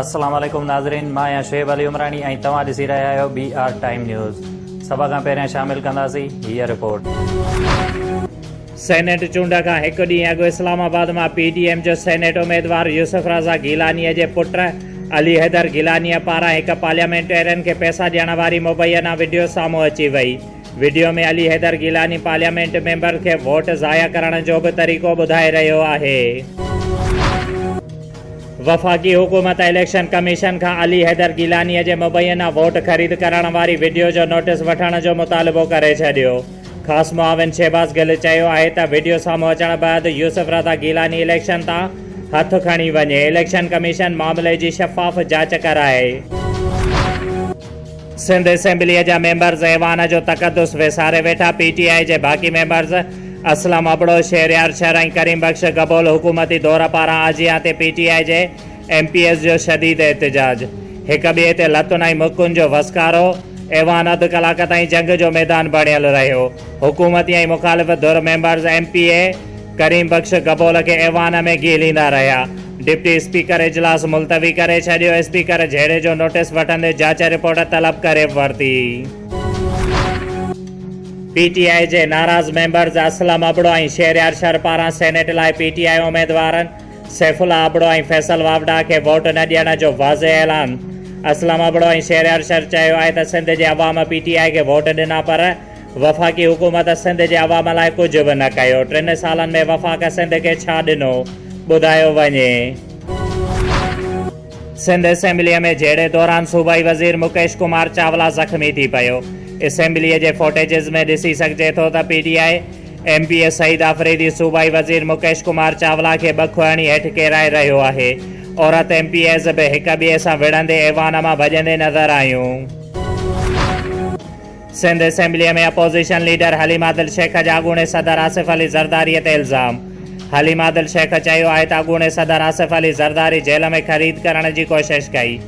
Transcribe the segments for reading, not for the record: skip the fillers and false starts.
السلام عليڪم ناظرين مان آهيان شعيب علي عمراڻي ۽ توهان ڏسي رهيا آهيو بي آر ٽائيم نيوز سڀ کان پهريان شامل ڪنداسين هيء رپورٽ. سينيٽ چونڊ کان هڪ ڏينهن اڳ اسلام آباد مان پي ڊي ايم جو سينيٽ اميدوار يوسف رضا گيلانيء جي پٽ علي حيدر گيلانيء پاران هڪ پارليامينٽيرين کي پئسا ڏيڻ واري مبينا وڊيو سامهون اچي وئي. Video ۾ Ali Haider Gilani parliament member کي ووٽ ضايع ڪرڻ جو به طريقو ٻڌائي رهيو آهي. وفاقي حڪومت اليڪشن ڪميشن کان علي حيدر گيلانيء جي مبينا ووٽ خريد ڪرڻ واري وڊيو جو نوٽيس وٺڻ جو مطالبو ڪري ڇڏيو. خاص معاون شهباز گل چيو آهي ته وڊيو سامهون اچڻ بعد يوسف رضا گيلاني اليڪشن تان هٿ کڻي وڃي، اليڪشن ڪميشن معاملي جي شفاف جاچ ڪرائي. سنڌ اسيمبليء جا ميمبرز ايوان جو تقدس وساري ويٺا، پي ٽي آء جي باقي ميمبرز اسلم ابڙو، شهريار شر ۽ ڪريم بخش گبول حڪومتي دور پاران آجيان تي پي ٽي آء جي ايم پي ايز جو شديد احتجاج، هڪ ٻئي تي لتن ۽ مڪن جو وسڪارو، ايوان اڌ ڪلاڪ تائين جنگ جو ميدان بڻيل رهيو، حڪومتي ۽ مخالف ڌر members M P A Karim Bakhsh Gabol کي ايوان ۾ گهيليندا رهيا، ڊپٽي اسپيڪر اجلاس ملتوي ڪري ڇڏيو، اسپيڪر جهيڙي جو نوٽيس وٺندي جاچ رپورٽ طلب ڪري ورتي. پي ٽي آء جي ناراض ميمبرز اسلم ابڙو ۽ شهريار شر پاران سينيٽ لاء پي ٽي آء اميدوارن سيف الله ابڙو ۽ فيصل واوڊا کي ووٽ نه ڏيڻ جو واضح اعلان، اسلم ابڙو ۽ شهريار شر چيو آهي ته سنڌ جي عوام پي ٽي آء کي ووٽ ڏنا پر وفاقي حڪومت سنڌ جي عوام لاء ڪجهه به نه ڪيو، ٽن سالن ۾ وفاق سنڌ کي ڇا ڏنو ٻڌايو وڃي. سنڌ اسيمبليء ۾ جهيڙي دوران صوبائي وزير مڪيش ڪمار چاولا زخمي ٿي پيو، اسيمبليء جي فوٽيجز ۾ ڏسي سگهجي ٿو ته P T I M P A Saeed Afridi صوبائي وزير مڪيش ڪمار چاولا کي ٻک هڻي هيٺ ڪيرائي رهيو آهي، عورت ايم پي ايز به هڪ ٻئي سان وڙهندي ايوان مان ڀڄندي نظر آيون. سنڌ اسيمبليء ۾ اپوزيشن ليڊر حليم عادل شيخ جا اڳوڻي صدر آصف علي زرداريء تي الزام، حليم عادل شيخ چيو آهي ته اڳوڻي صدر آصف علي زرداري جيل ۾ خريد ڪرڻ جي ڪوشش ڪئي،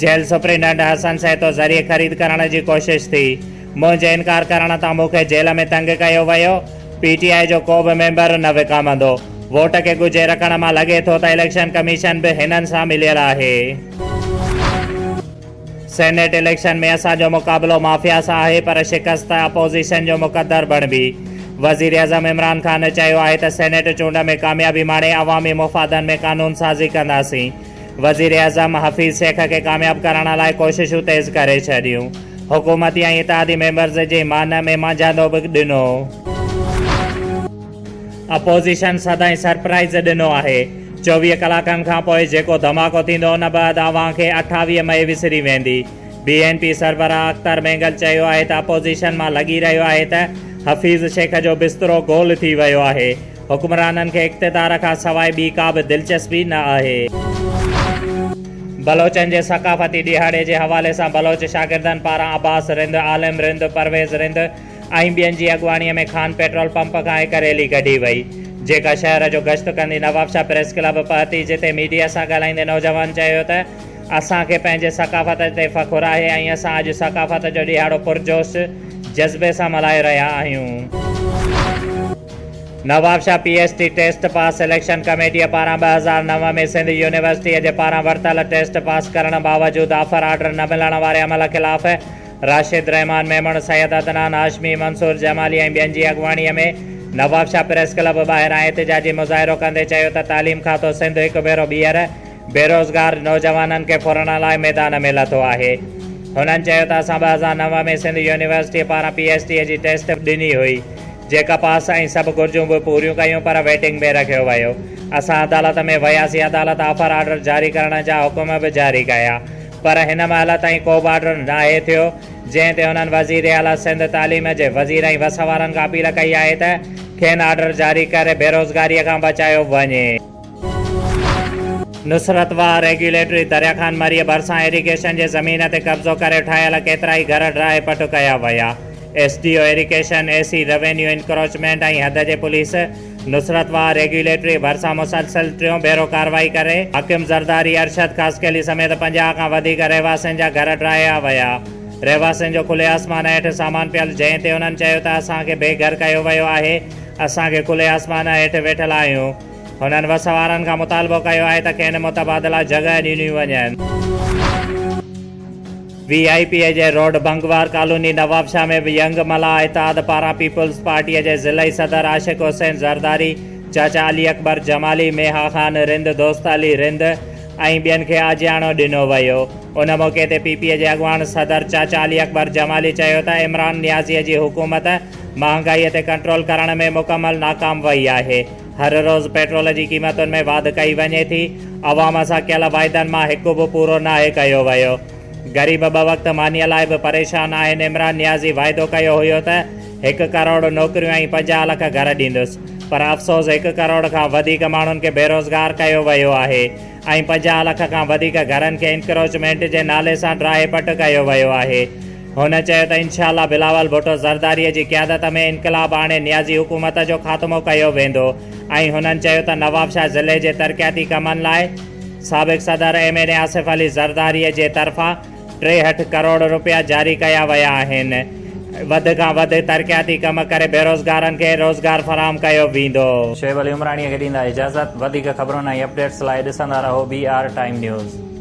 جيل سپرنٽنڊنٽ حسن سهتو ذريعي خريد ڪرڻ جي ڪوشش ٿي، منهنجي انڪار ڪرڻ تان مون کي جيل ۾ تنگ ڪيو ويو، پي ٽي آء جو ڪو به ميمبر نه وڪامندو، ووٽ کي ڳجهي رکڻ مان لڳي ٿو ته اليڪشن ڪميشن به هنن سان مليل آهي. سينيٽ اليڪشن ۾ اسان جو مقابلو مافيا سان آهي پر شڪست اپوزيشن جو مقدر بڻبي، وزيراعظم عمران خان چيو آهي ته سينيٽ چونڊ ۾ ڪاميابي ماڻي عوامي مفادن ۾ قانونسازي ڪنداسين، وزيراعظم حفيظ شيخ کي ڪامياب ڪرڻ لاء ڪوششون تيز ڪري ڇڏيون، حڪومتي ۽ اتحادي ميمبرز جي مان ۾ مانجهاندو به ڏنو. اپوزيشن سدائين سرپرائز ڏنو آهي، 24 ڪلاڪن کانپوء جيڪو ڌماڪو ٿيندو ان بعد اوهان کي 28 مئي وسري ويندي. بي اين پي سربراهه اختر مينگل چيو آهي ته اپوزيشن مان لڳي رهيو آهي ته حفيظ شيخ جو بسترو گول ٿي ويو آهي، حڪمرانن کي اقتدار کان سواء ٻي ڪا به دلچسپي نه آهي. بلوچن جي ثقافتي ڏهاڙي جي حوالي سان بلوچ شاگردن پاران عباس رند، عالم رند، پرويز رند ۽ ٻين جي اڳواڻي ۾ خان پيٽرول پمپ کان هڪ ريلي ڪڍي وئي، جيڪا شهر جو گشت ڪندي نوابشاهه پريس ڪلب پهتي، جتي ميڊيا سان ڳالهائيندي نوجوانن چيو ته اسان کي پنهنجي ثقافت تي فخر آهي ۽ اسان اڄ ثقافت جو ڏهاڙو پرجوش جذبي سان ملهائي رهيا آهيون. Nawabshah P S T test pass selection ڪميٽيء پاران 2009 ۾ سنڌ يونيورسٽيء جي پاران ورتل ٽيسٽ پاس ڪرڻ باوجود آفر آرڊر نه ملڻ واري عمل خلاف راشد رحمان ميمڻ، سيد عدنان هاشمي، منصور جمالي ۽ ٻين جي اڳواڻيء ۾ نوابشاهه پريس ڪلب ٻاهران احتجاجي مظاهرو ڪندي چيو ته تعليم کاتو سنڌ هڪ ڀيرو ٻيهر بيروزگار نوجوانن کي ڦرڻ لاء ميدان ۾ لٿو آهي. هنن چيو ته اسان 2009 ۾ سنڌ يونيورسٽيء پاران پي ايس ٽيء جي ٽيسٽ ڏني هئي جيڪا پاس ۽ سڀ گهرجون به پوريون ڪيون پر ويٽنگ ۾ رکيو ويو. اسان عدالت ۾ وياسين عدالت آفر آرڊر جاري ڪرڻ جا حڪم به جاري ڪيا پر هن مهل تائين ڪو به آرڊر ناهي ٿيو جنهن تي هنن وزيراعليٰ سنڌ، تعليم جي وزير ۽ وس وارن کان اپيل ڪئي آهي ته کين آرڊر جاري ڪري بيروزگاريء کان بچايو وڃي. نصرت واهه ريگيوليٽري دريا خان مريء ڀرسان ايريگيشن جي زمين تي قبضو ڪري ٺاهيل ڪيترائي گهر ڊاهي پٽ ڪيا ويا. S D O irrigation, A C revenue encroachment ۽ حد جي پوليس نصرت واهه ريگيوليٽري ڀرسان مسلسل ٽيون ڀيرو ڪارروائي ڪري حاڪم زرداري، ارشد خاصخيلي سميت 50 کان وڌيڪ رهواسين جا گهر ڊاهيا ويا. رهواسين جو کلي آسمان هيٺ سامان پيل جنهن تي انهن چيو ته اسان کي بي گهر ڪيو ويو آهي، اسان کي کلي آسمان هيٺ ويٺل آهيون. هنن وس وارن کان مطالبو ڪيو آهي ته کين متبادله جڳهه ڏنيون وڃن. وي آء پي جي روڊ بنگوار ڪالوني نوابشاهه ۾ به ينگ ملاح اتحاد پاران پيپلز پارٽي جي ضلعي صدر عاشق حسين زرداري، چاچا علي اڪبر جمالي، ميها خان رند، دوست علي رند ۽ ٻين کي آجياڻو ڏنو ويو. ان موقعي تي پي پي جي اڳواڻ صدر چاچا علي اڪبر جمالي چيو ته عمران نيازي جي حڪومت مهانگائي تي ڪنٽرول ڪرڻ ۾ مڪمل ناڪام وئي آهي. هر روز پيٽرول جي قيمتن ۾ واڌ ڪئي وڃي ٿي، عوام سان ڪيل واعدن مان هڪ به پورو ناهي ڪيو ويو. غريب ٻه وقت مانيء لاء به پريشان آهن، عمران نيازي واعدو ڪيو هيو ته هڪ ڪروڙ نوڪريون ۽ 50 لک گهر ڏيندس پر افسوس هڪ ڪروڙ کان وڌيڪ ماڻهن کي بيروزگار ڪيو ويو آهي ۽ 50 لک کان وڌيڪ گهرن کي انڪروچمينٽ جي نالي سان ڊاهي پٽ ڪيو ويو آهي. هن چيو ته انشاء الله بلاول ڀٽو زرداري جي قيادت ۾ انقلاب آڻي نيازي حڪومت جو خاتمو ڪيو ويندو ۽ هنن چيو ته نوابشاهه ضلعي جي ترقياتي ڪمن لاء سابق صدر M N A Asif Ali Zardari جي طرفان 63 ڪروڙ رپيا جاري ڪيا ويا آهن وڌ کان وڌ ترقياتي ڪم ڪري بيروزگارن کي روزگار فراهم ڪيو ويندو. شعيب علي عمراڻي کي ڏيندا اجازت وڌيڪ خبرن ۽ اپڊيٽس لاء ڏسندا رهو بي آر ٽائيم نيوز.